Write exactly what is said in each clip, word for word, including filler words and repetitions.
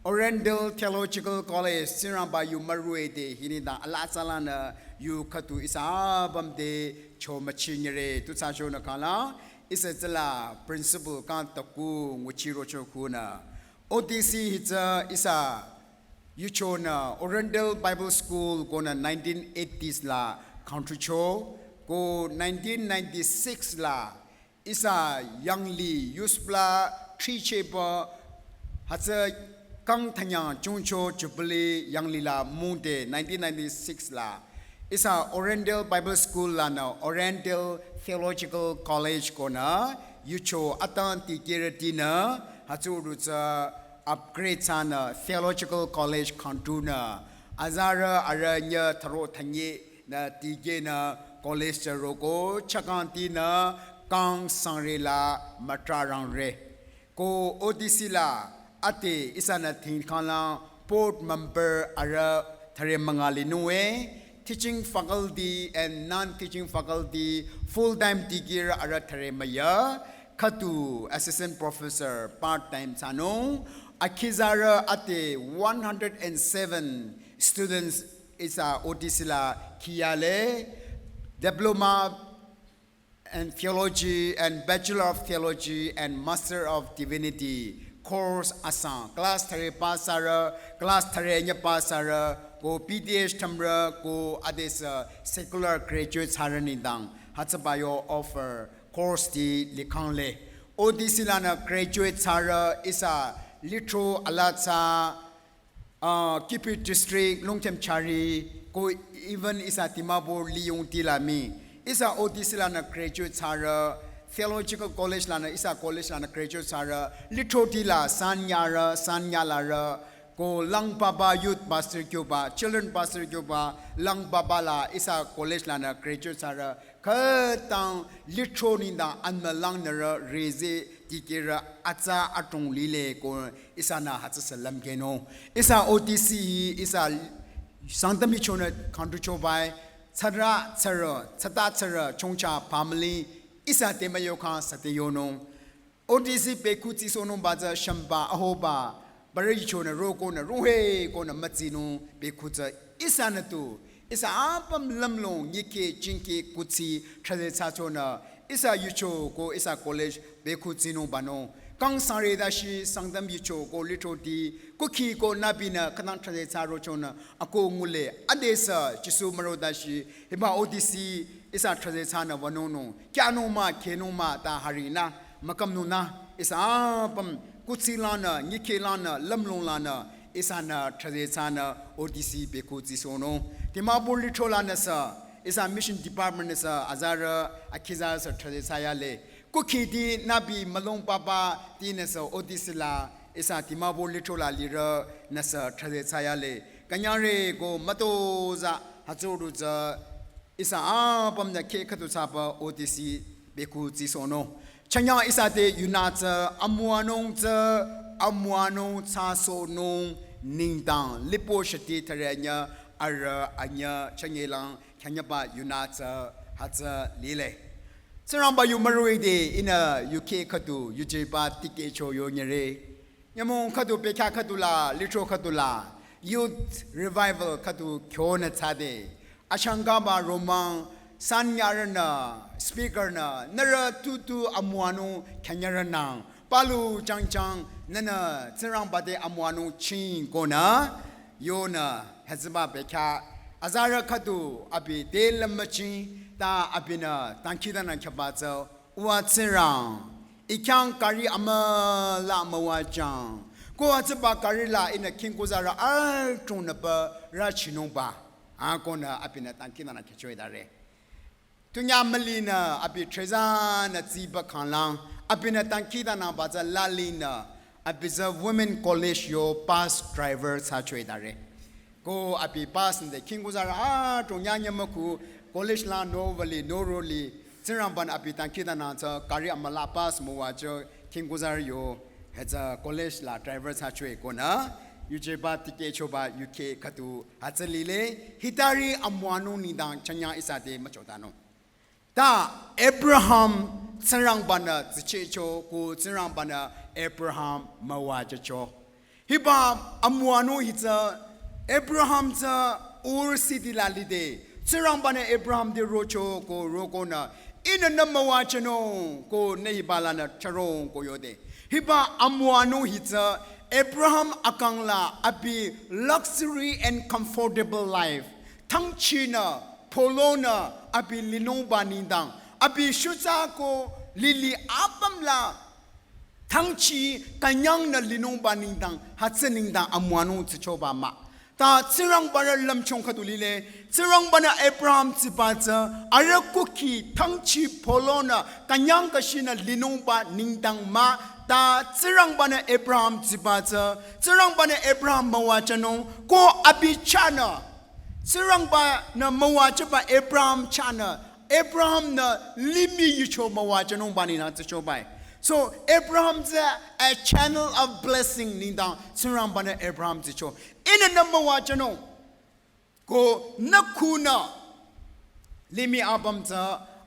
Oriental Theological College, Tsingrangba yu mürüe de hi nengdang alaa tsülanü yu khüdu ihsa apüm te chomüchinyire tu thsachonü khala, ihsa tsüla principal kang taku nguchirocho khunü. O T C hi tsü ihsa yuchonü Oriental Bible School konü nineteen eighties la kangtrucho, ko nineteen ninety-six la ihsa yanglih yuspla thrichehba hütsü kang thanyang chungcho Jubilee yanglih la mungde nineteen ninety-six la ihsa Oriental Bible School lanü Oriental Theological College konü yucho atang tikehrütinü hütsürü tsü upgrade thsanü Theological College kangtrunü azarü arüh nyü tharo thanye nü tikehnü college tsü roko chakangtinü kang sangre la mütrarangre. Ko O T C la ade ihsanü thingkhanglang board member arüh thüre münga linunge, teaching faculty and non-teaching faculty full-time dikehrü arüh thüre müya, khüdu assistant professor part-time thsanung, akhizarü ade one hundred and seven students ihsa O T C la khiyale, diploma and theology and Bachelor of Theology and Master of Divinity course asang. Class thüre pass thsarü, class thüre nyü pass thsarü, ko B Th thümrü, ko adesü secular graduate thsarü nengdang hütsüba yo offer course ti likhangle. O T C lanü graduate thsarü ihsa lithro alaa tsü, ah, Kiphire District, Longthem Chari, ko even ihsa Dimapur liyungti la mii. Ihsa O T C lanü graduate thsarü, Theological College lanü, ihsa college lanü graduate thsarü, lithroti la san nyarü, san nyalarü, ko lang papa youth pastor kyoba, children pastor kyoba, lang papa la ihsa college lanü graduate thsarü, khütang lithro nengdang anmülangnürü rezeh dikehrü atsa adrong lile ko ihsanü hütsüsü lümkehnung. Ihsa O T C hi ihsa Sangtam yuchonü kangtruchoba-i, thsara thsarü, thsata thsarü, chongcha family, ihsa te müyokhang süte yonung. O T C bekhu tsisohnungba tsü shümba, ahoba, barü yuchonü rokonü, rohe konü mütsinung bekhu tsü ihsanü tu, ihsa apüm lümlong, nyikeh, jingkeh, kuthsi, thrüze thsachonü, ihsa yucho ko ihsa college bekhu tsinungbanung. Kang sangre dashi Sangtam yucho ko lithroti, kukhi ko nübinü khütang thrüze thsarochonü, ako ngule, adesü Jisu müro dashi, hiba O T C, ihsa thrüze thsanü wünungnung, kyanung mah, khenung mah, ta harinü, mükhümnungnü, ihsa apüm, kuthsi lanü, nyikeh lanü, lümlong lanü, ihsanü thrüze thsanü O T C bekhu tsisohnung. Dimapur lithro lanüsü, ihsa mission department nüsü, azarü, akhizarüsü thrüze thsayale. Kukhiti nübi mülung papa tinüsü O T C la, ihsa Dimapur lithro la lirü nüsü thrüze thsayale. Künyangre ko mütozah hütsürü tsü ihsa apümnü kheh khüdu thsaba O T C bekhu tsisohnung. Chanyang ihsa te yunü tsü amüwanung tsü amüwanung thsasohnung nengdang lipo shiti thüre nyü arüh anyü chanyelang khyanyüba yunü tsü hütsü lile. Tsingrangba yu müro-i de ihnü yu kheh khüdu yujeba tikehcho yonyire. Nyümong khüdu bekhyah khüdu la, lithro khüdu la, youth revival khüdu kyonü thsade. Achangkaba romang, san nyarünü, speaker nü, nührü tutu amüwanung khyanyürünang, palu changchang, nühnü Tsingrangba te amüwanung ching konü, yonü, hütsüba bekhyah, azarü khüdu abi te lümüching, ta abinü, dangkhidangnang khyaba tsü, Uwa Tsingrang, I khyang gari amüla müwajüng. Ko hütsüba gari la ihnü khingkuzarü adrongnü pü rüchinungba. Akonü abinü dangkhidangnang khyüchoi dare. Tunyah mülinü abi trezanü tsiba khanglang, abinü dangkhidangnangba tsü lalinü, abi tsü Women College yo bus driver thsachoi dare. Ko abi bus nde khingkuzarü adrong nyanyü müku college la nowüli noroli Tsingrangba-nü abi dangkhidangnang tsü gari amüla bus müwajü khingkuzarü yo hütsü college la driver thsachoi konü yujeba tikehchoba yu kheh khüdu hütsü lile hitari amüwanung nengdang chanyang ihsa te müchotanung. Ta Abraham Tsingrangba-nü tsichehcho ko Tsingrangba-nü Abraham müwajücho. Hiba amüwanung hi tsü Abraham tsü Ur city la lide. Tsingrangba-nü Abraham te rocho ko rokonü, ihnü nü müwajünung ko nü hiba lanü thsarong ko yode. Hiba amüwanung hi tsü Abraham akang la abi luxury and comfortable life. Thangchinü, pholonü, abi linungba nengdang, abi shutsa ko lili apüm la thangchi künyangnü linungba nengdang, hütsü nengdang amüwanung tsichoba mah. Ta Tsingrangba-rü lümchung khüdu lile, Tsingrangba-nü Abraham tsiba tsü, arüh kukhi thangchi pholonü künyang kashinü linungba nengdang mah, ta Tsingrangba-nü Abraham tsiba tsü, Tsingrangba-nü Abraham müwajünung, ko abi chahnü, Tsingrangba-nü müwajüba Abraham chahnü, Abraham-nü limih yucho müwajünungba nengdang tsichoba-i. So, Abraham tsü a channel of blessing nengdang, Tsingrangba-nü Abraham tsicho. Ihnü nü müwajünung. Ko nü khunü limih apüm tsü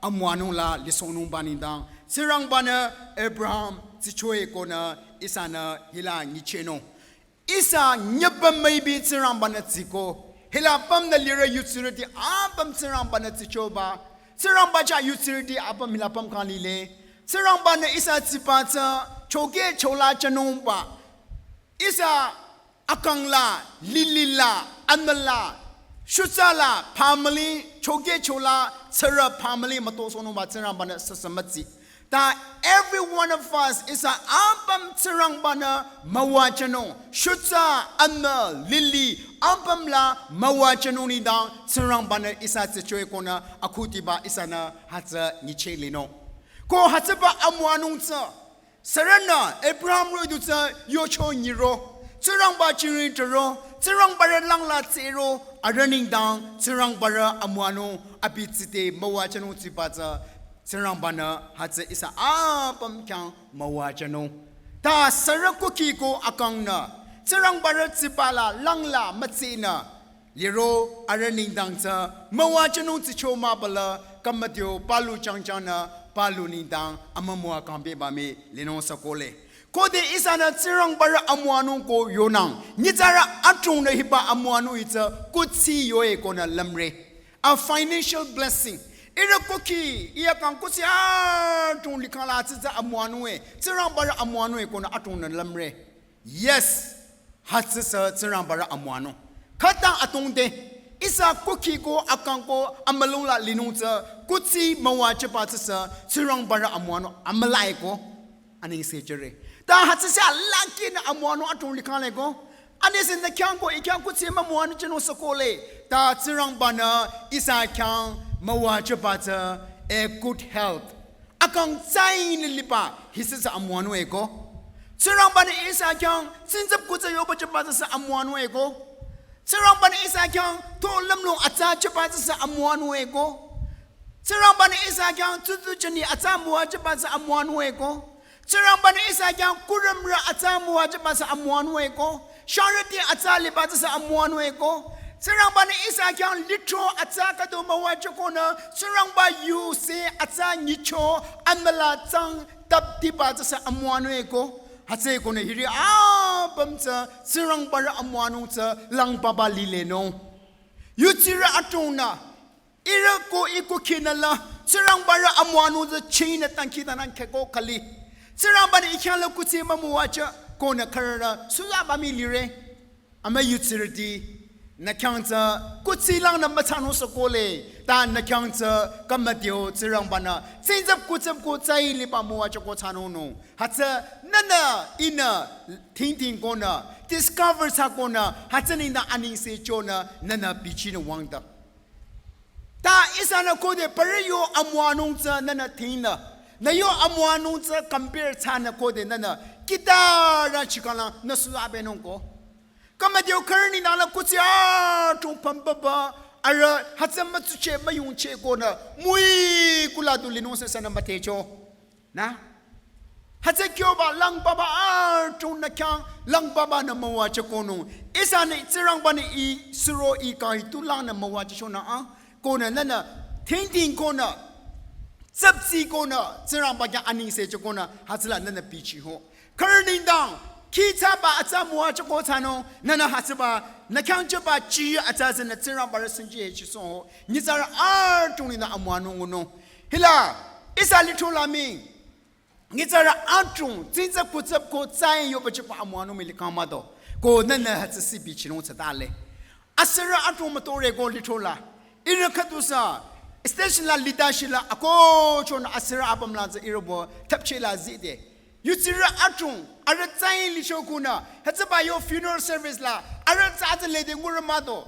amüwanung la lisohnungba nengdang, Tsingrangba-nü Abraham tsichoe konü ihsanü hila nyichehnung. Ihsa nyüpüm müipi Tsingrangba-nü tsiko. Hila apümnü lirü yutsirüti apüm Tsingrangba-nü tsichoba. Tsingrangba chah yutsirüti apüm hila apüm kang lile. Tsingrangba-nü ihsa tsiba tsü chokeh chola jünungba. Ihsa akang la, lili la, anbü la, shutsa la, family, chokeh chola, tsürü family mütosohnungba Tsingrangba-nü süsü mütsi. Ta every one of us ihsa apüm Tsingrangba-nü müwajünung, shutsa, anbü, lili, apüm la müwajünung nengdang Tsingrangba-nü ihsa tsichoe konü akhudiba ihsanü hütsü nyicheh linung. Ko hütsüba amüwanung tsü, sürünü Abraham roh-i du tsü yocho nyiro, Tsingrangba chingri taro, Tsingrangba-rü langla tsehro, arüh nengdang Tsingrangba-rü amüwanung abi tsite müwajünung tsiba tsü, Tsingrangba-nü hütsü ihsa apüm khyang müwajünung. Ta sürü kukhi ko akangnü, Tsingrangba-rü tsiba la langla mütsehnü, liro arüh nengdang tsü müwajünung tsicho mahba la, khümütio palu changchangnü palu nengdang amümüwa kangpehba mii linung sü kohle. Khode ihsanü Tsingrangba-rü amüwanung ko yonang, nyitsarü adrongnü hiba amüwanung hi tsü kuthsi yoe konü lümre. A financial blessing. Ihrü kukhi, iya kang kuthsi adrong likhang la tsü tsü amüwanung e, Tsingrangba-rü amüwanung e konü adrongnü lümre. Yes, hütsü sü Tsingrangba-rü amüwanung. Khütang adrong de, ihsa kukhi ko akang ko amülung la linung tsü, kuthsi müwajüba tsü sü Tsingrangba-rü amüwanung amüla e ko. Anengse jüre. Ta hütsü sü alakhinü amüwanung adrong likhang le ko. Anengse nü khyang ko, ih khyang kuthsi mümüwanü jünung sü kohle. Ta Tsingrangba-nü ihsa khyang müwajüba tsü a good health. Akang tsainü liba hi sü sü amüwanung e ko. Tsingrangba-nü ihsa khyang tsingtsap kuthsi yoba jüba tsü sü amüwanung e ko. Tsingrangba-nü ihsa khyang to lümlong atsa jüba tsü sü amüwanung e ko. Tsingrangba-nü ihsa khyang tsutsu jüni atsa müwajüba tsü amüwanung e ko. Tsingrangba-nü ihsa khyang kurümrü atsa müwajüba tsü amüwanung e ko. Sharüti atsa liba tsü sü amüwanung e ko. Tsingrangba-nü ihsa khyang lithro atsa khüdu müwajü konü, Tsingrangba yuse atsa nyicho amüla tsang tapdiba tsü sü amüwanung e ko. Hütsü konü hiri apüm tsü Tsingrangba-rü amüwanung tsü lang papa lilenung. Yutsirü adrongnü, ihrü ko ih kukhinü la, Tsingrangba-rü amüwanung tsü chinü tangki tanang kheko khali. Tsingrangba-nü ih khyang la kuthsi mümüwajü konü khürü suzaba mii lire. Ama yutsirüti, nü khyang tsü kuthsi langnü müthsanung sü kohle, ta nü khyang tsü khümütio Tsingrangba-nü tsingtsap kuthsap ko tsai liba müwajü ko thsanungnung. Hütsü nünü ihnü thingthing konü, discover thsa konü, hütsü nengdang anengse chonü, nünü bichinü wangta. Ta ihsanü khode parü yo amüwanung tsü nünü thingnü, nü yo amüwanung tsü compare thsanü khode nünü kitarü chikanglang nü suzabenung ko. Khümütio khürü nengdang la kuthsi adrong pümpüba, arüh hütsü mütsucheh müyungcheh konü, müi kula du linung sü sünü müdhecho. Nü? Hütsü kyoba lang papa adrong nü khyang lang papa nü müwajü konung. Ihsanü Tsingrangba-nü ih suro ih kang hi tu langnü müwajü shonü a. Konü nünü thingthing konü, tsüpsi konü, Tsingrangba khyang anengse jü konü, hütsüla nünü bichiho. Khürü nengdang, Khitsaba atsa müwajüko thsanung, nünü hütsüba, nü khyang jüba ji atsa tsünü Tsingrangba rü sünji he chisong ho, nyitsarü adrong ninü amüwanung ngunung. Hila, ihsa lithro la mii, nyitsarü adrong, tsingtsap kutsap ko tsai yoba jüba amüwanung mii likhang mah do. Ko nünü hütsü sibi chinung thsatale. Asürü adrong mütore ko lithro la. Ihrü khüdusü, station la leadership la, akohchonü asürü apüm la tsü ihrü bo, thapche la zide. Yutsirü adrong, arüh tsai licho kunü, hütsüba yo funeral service la, arüh tsü atsü lede ngurü mah do.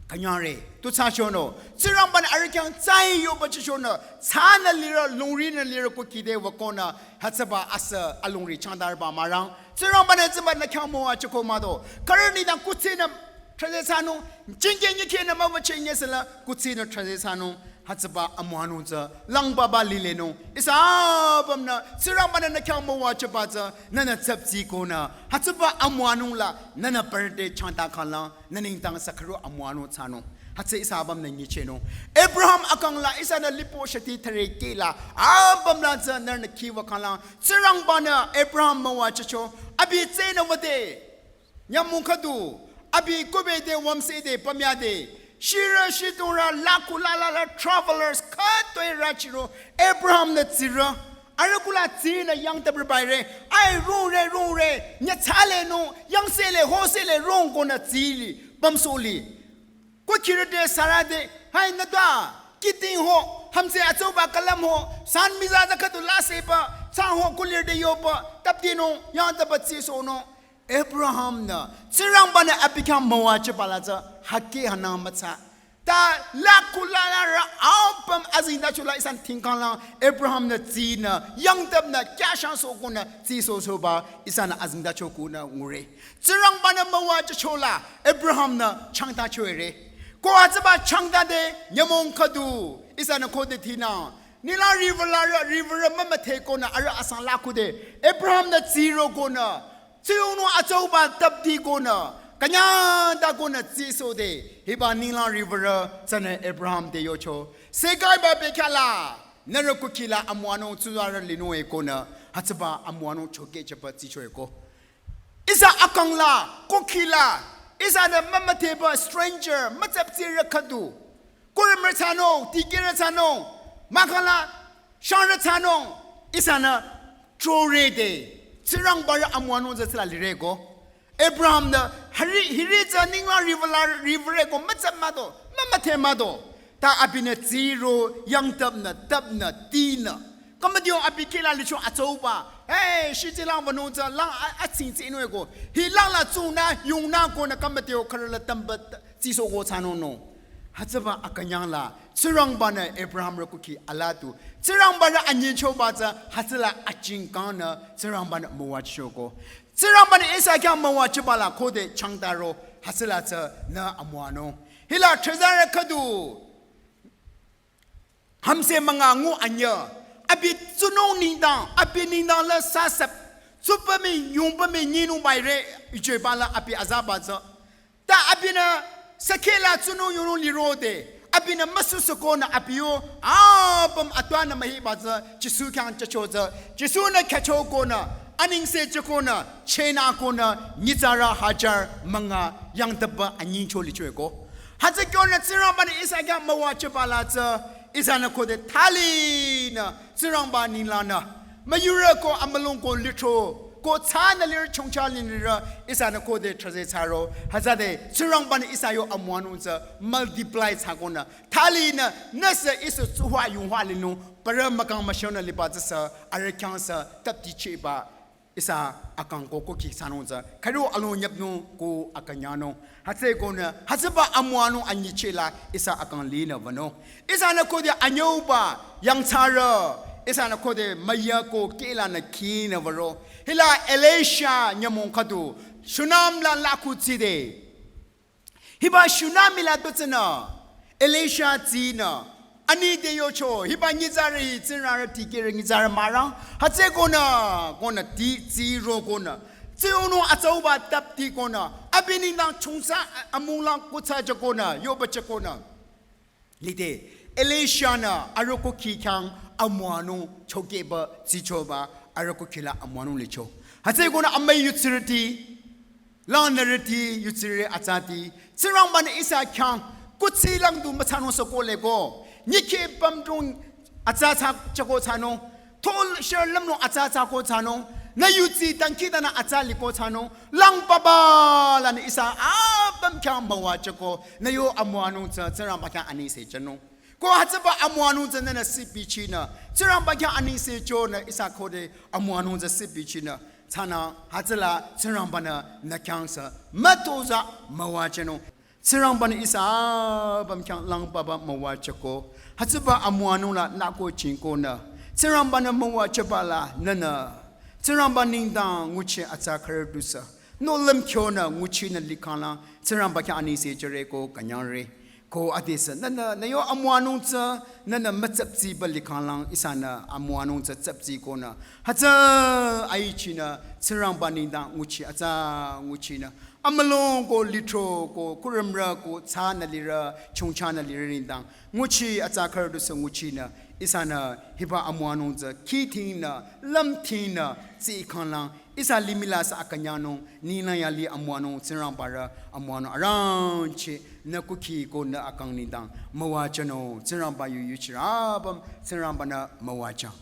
Künyangre, tu thsachonü, Tsingrangbanü arüh khyang tsai yoba chichonü, tsünü lirü, lungrinü lirü kukhide wükonü, hütsüba asü alungri changdarba mürang. Tsingrangbanü hütsüba nü khyang müwajüko mah do. Khürünü dang kutsinü, thrüze thsanung, jingke nyikhenü müwajü nyesela, kutsinü thrüze thsanung. Hütsüba amüwanung tsü, langbaba lilenung. Ihsa apümnü, Tsingrangbanü nü khyang müwajüba tsü, nünü tsaptsi konü. Hütsüba amüwanung la, nünü parade changta khala, nü nengdang sü khürü amüwanung thsanung. Hütsü ihsa apümnü nyichehnung. Abraham akang la, ihsanü lipo shati thare kehla, apüm la tsü nünü khiwa khala. Tsingrangbanü Abraham müwajücho, abi tsenü wüde. Nyümong khüdu, abi kubede wümsede pümyade, shirü shitungrü lakhu lala la travelers khütoi rüchiro, Abraham nü tsirü, arüh kula tsinü yangtabrü baire, ai rungre rungre, nyüthsalenung, yangsele hosele rung konü tsili, pümsohli. Kukhirü te Sara te, hai nütwa, kiting ho, hümse atsauba kalam ho, san miza za khüdu laseba, san ho kulir te yoba, taptinung, yangtaba tsisohnung. Abraham nü, Tsingrangbanü abi khyang müwajüba la tsü, hake hanang mütsa. Ta lakhu lala rü apüm azingdacho la ihsanü thingkhang lang, Abraham nü tsinü, yangtapnü, kyashang sohkonü, tsisohsohba, ihsanü azingdacho kunü ngure. Tsingrangbanü müwajücho la, Abraham nü changtacho ere. Ko hütsüba changtade, nyümong khüdu, ihsanü khode thinü, Nile River la rü, river rü mümüdhe konü, arüh asang lakhude, Abraham nü tsiro konü, Tsiyongnung atsauba tapti konü, künyangta konü tsisohde, hiba Nile River rü tsünü Abraham te yocho. Segaiba bekhyah la, nührü kukhi la amüwanung tsuzarü linung e konü, hütsüba amüwanung chokehjüba tsicho eko. Ihsa akang la, kukhi la, ihsanü mümüdheba stranger, mütsaptsirü khüdu. Kurümrü thsanung, dikehrü thsanung, mahkhang la, shangrü thsanung, ihsanü throre de, Tsingrangba rü amüwanung tsü tsüla lire ko. Abraham nü, hiri, hiri tsü Nile River la, river eko, mütsap mah do, mümüdhe mah do. Ta abinü tsiro, yangtapnü, tapnü, tinü. Kamadio abi kih la licho atsauba. Hey, shiti lang wünung tsü, lang a, atsing tsinung eko. Hi lang la tsunü, yungnü konü kamadio khürü la tamba, tsisohko thsanung nung. Hütsüba akünyang la, Tsingrangbanü Abraham rü kukhi alatu. Tsingrangba rü anyingchoba tsü, hütsüla achingkangnü, Tsingrangbanü müwajüchoko. Tsingrangbanü ihsa khyang müwajüba la khode changtaro, hütsüla tsünü amüwanung. Hila threzarü khüdu, hümse münga ngu anyü, abi tsunung nengdang, abi nengdang la sasap, tsupa mii, yungpa mii, nyinung baire, icheba la abi azaba tsü. Ta abinü, sakhe la tsunung yungnung lirode, abinü müsusukonü abi yo, apüm atwanü mühiba tsü, Jisu khyang jücho tsü, Jisu nü khyücho konü, anengse jükonü, chenü konü, nyitsarü hajar münga, yangtaba anyingcho licho eko. Hütsü kyonü Tsingrangbanü ihsa khyang müwajüba la tsü, ihsanü khode thalinü, Tsingrangba ninglangnü, müyurü ko amülung ko lithro, ko tsünü lirü chongcha linirü, ihsanü khode thrüze thsaro, hütsüde, Tsingrangbanü ihsa yo amüwanung tsü, multiply thsakonü, thalinü, nüsü ihsa tsuhwa yunghwa linung, parü mükang müshonü liba tsüsü, arüh khyang sü, tapti chiba, ihsa akang ko kukhi thsanung tsü, khüdu alung nyapnung ko akünyangnung. Hütsü konü, hütsüba amüwanung anyicheh la, ihsa akang linü wünung. Ihsanü khode anyüuba, yangthsarü, ihsanü khode müyako kih lanü khinü würo. Hila Elisha nyümong khüdu, Shunem la lakhu tside. Hiba Shunem la tutsünü, Elisha tsinü, ani te yocho, hiba nyitsarü hi, tsingrarü dikehrü nyitsarü mürang, hütsü konü, konü ti, tsiro konü, tsiyongnung atsauba tapti konü, abi nengdang chungsa, amunglang kutsa jükonü, yoba jükonü. Lide, Elisha nü, arüh kukhi khyang amüwanung, chokehba, tsichoba, arüh kukhi la amüwanung licho. Hütsükonü amüi yutsirüti, langnürüti, yutsirü atsati, Tsingrangbanü ihsa khyang kuthsi lang du müthsanung sü kohle ko, nyikhe pümdrong atsa thsa chako thsanung, thol shir lümnung atsa thsa ko thsanung, nü yutsi dangkhidangnang atsa liko thsanung, lang papa lanü ihsa apüm khyang müwajüko, nü yo amüwanung tsü Tsingrangba khyang anengse jünung. Ko hütsüba amüwanung tsü nünü sibichinü, Tsingrangba khyang anengse jünü ihsa khode amüwanung tsü sibichinü, thsanü hütsüla Tsingrangbanü nü khyang sü mütozah müwajünung. Tsingrangbanü ihsa apüm khyang lang papa müwajüko. Hütsüba amüwanung la nü ko jingkonü, Tsingrangbanü müwajüba la nünü Tsingrangba nengdang nguchi atsa khürü dusü, nü lümkyonü nguchinü likhanglang Tsingrangba khyang anengse jüre ko künyangre. Ko adesü nünü nü yo amüwanung tsü nünü mütsüptsiba likhanglang ihsanü amüwanung tsü tsüptsikonü, hütsü aichinü Tsingrangba nengdang nguchi atsa nguchinü, amülung ko lithro ko kurümrü ko thsanü lirü chongchanü lirü nengdang nguchi atsa khürü dusü nguchinü, ihsanü hiba amüwanung tsü khidhingnü, lümdhingnü tsikhanglang ihsa limih la sü akünyangnung, ninglang yali amüwanung Tsingrangbarü amüwanung arangcheh nü kukhi ko nü akang nengdang müwajünung. Tsingrangba yu yuchirü apüm Tsingrangbanü müwajüng.